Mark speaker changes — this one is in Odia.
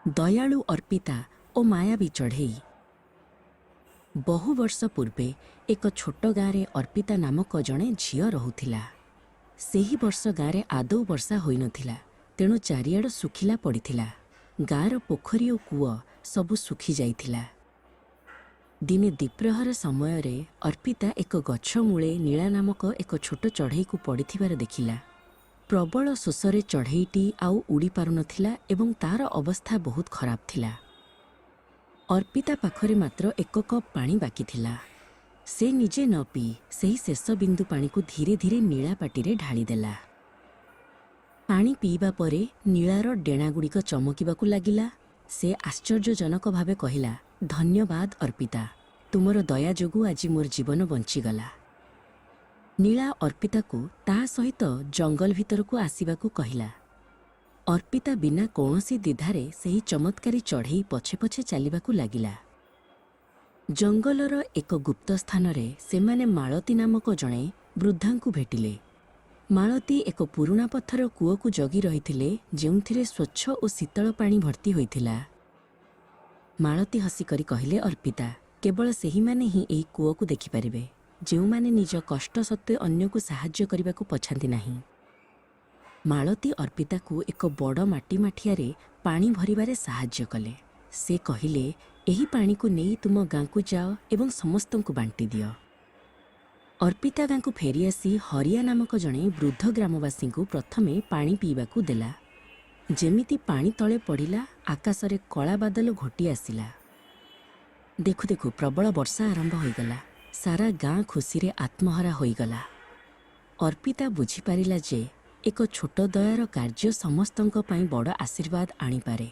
Speaker 1: ଦୟାଳୁ ଅର୍ପିତା ଓ ମାୟାବୀ ଚଢ଼େଇ। ବହୁ ବର୍ଷ ପୂର୍ବେ ଏକ ଛୋଟ ଗାଁରେ ଅର୍ପିତା ନାମକ ଜଣେ ଝିଅ ରହୁଥିଲା। ସେହି ବର୍ଷ ଗାଁରେ ଆଦୌ ବର୍ଷା ହୋଇନଥିଲା, ତେଣୁ ଚାରିଆଡ଼ ଶୁଖିଲା ପଡ଼ିଥିଲା। ଗାଁର ପୋଖରୀ ଓ କୂଅ ସବୁ ଶୁଖି ଯାଇଥିଲା। ଦିନେ ଦ୍ୱିପ୍ରହର ସମୟରେ ଅର୍ପିତା ଏକ ଗଛ ମୂଳେ ନୀଳା ନାମକ ଏକ ଛୋଟ ଚଢ଼େଇକୁ ପଡ଼ିଥିବାର ଦେଖିଲା। ପ୍ରବଳ ଶୋଷରେ ଚଢ଼େଇଟି ଆଉ ଉଡ଼ି ପାରୁନଥିଲା ଏବଂ ତାର ଅବସ୍ଥା ବହୁତ ଖରାପ ଥିଲା। ଅର୍ପିତା ପାଖରେ ମାତ୍ର ଏକ କପ୍ ପାଣି ବାକି ଥିଲା। ସେ ନିଜେ ନ ପିଇ ସେହି ଶେଷ ବିନ୍ଦୁ ପାଣିକୁ ଧୀରେ ଧୀରେ ନୀଳା ପାଟିରେ ଢାଳିଦେଲା। ପାଣି ପିଇବା ପରେ ନୀଳାର ଡେଣାଗୁଡ଼ିକ ଚମକିବାକୁ ଲାଗିଲା। ସେ ଆଶ୍ଚର୍ଯ୍ୟଜନକ ଭାବେ କହିଲା, "ଧନ୍ୟବାଦ ଅର୍ପିତା, ତୁମର ଦୟା ଯୋଗୁଁ ଆଜି ମୋର ଜୀବନ ବଞ୍ଚିଗଲା।" ନୀଳା ଅର୍ପିତାକୁ ତା ସହିତ ଜଙ୍ଗଲ ଭିତରକୁ ଆସିବାକୁ କହିଲା। ଅର୍ପିତା ବିନା କୌଣସି ଦ୍ୱିଧାରେ ସେହି ଚମତ୍କାରୀ ଚଢ଼େଇ ପଛେ ପଛେ ଚାଲିବାକୁ ଲାଗିଲା। ଜଙ୍ଗଲର ଏକ ଗୁପ୍ତ ସ୍ଥାନରେ ସେମାନେ ମାଳତୀ ନାମକ ଜଣେ ବୃଦ୍ଧାଙ୍କୁ ଭେଟିଲେ। ମାଳତୀ ଏକ ପୁରୁଣା ପଥର କୂଅକୁ ଜଗି ରହିଥିଲେ, ଯେଉଁଥିରେ ସ୍ୱଚ୍ଛ ଓ ଶୀତଳ ପାଣି ଭର୍ତ୍ତି ହୋଇଥିଲା। ମାଳତୀ ହସିକରି କହିଲେ, "ଅର୍ପିତା, କେବଳ ସେହିମାନେ ହିଁ ଏହି କୂଅକୁ ଦେଖିପାରିବେ, ଯେଉଁମାନେ ନିଜ କଷ୍ଟ ସତ୍ତ୍ୱେ ଅନ୍ୟକୁ ସାହାଯ୍ୟ କରିବାକୁ ପଛାନ୍ତି ନାହିଁ।" ମାଳତୀ ଅର୍ପିତାକୁ ଏକ ବଡ଼ ମାଟି ମାଠିଆରେ ପାଣି ଭରିବାରେ ସାହାଯ୍ୟ କଲେ। ସେ କହିଲେ, "ଏହି ପାଣିକୁ ନେଇ ତୁମ ଗାଁକୁ ଯାଅ ଏବଂ ସମସ୍ତଙ୍କୁ ବାଣ୍ଟି ଦିଅ।" ଅର୍ପିତା ଗାଁକୁ ଫେରିଆସି ହରିଆ ନାମକ ଜଣେ ବୃଦ୍ଧ ଗ୍ରାମବାସୀଙ୍କୁ ପ୍ରଥମେ ପାଣି ପିଇବାକୁ ଦେଲା। ଯେମିତି ପାଣି ତଳେ ପଡ଼ିଲା, ଆକାଶରେ କଳା ବାଦଲ ଘୋଟି ଆସିଲା। ଦେଖୁ ଦେଖୁ ପ୍ରବଳ ବର୍ଷା ଆରମ୍ଭ ହୋଇଗଲା। ସାରା ଗାଁ ଖୁସିରେ ଆତ୍ମହରା ହୋଇଗଲା। ଅର୍ପିତା ବୁଝିପାରିଲା ଯେ ଏକ ଛୋଟ ଦୟାର କାର୍ଯ୍ୟ ସମସ୍ତଙ୍କ ପାଇଁ ବଡ଼ ଆଶୀର୍ବାଦ ଆଣିପାରେ।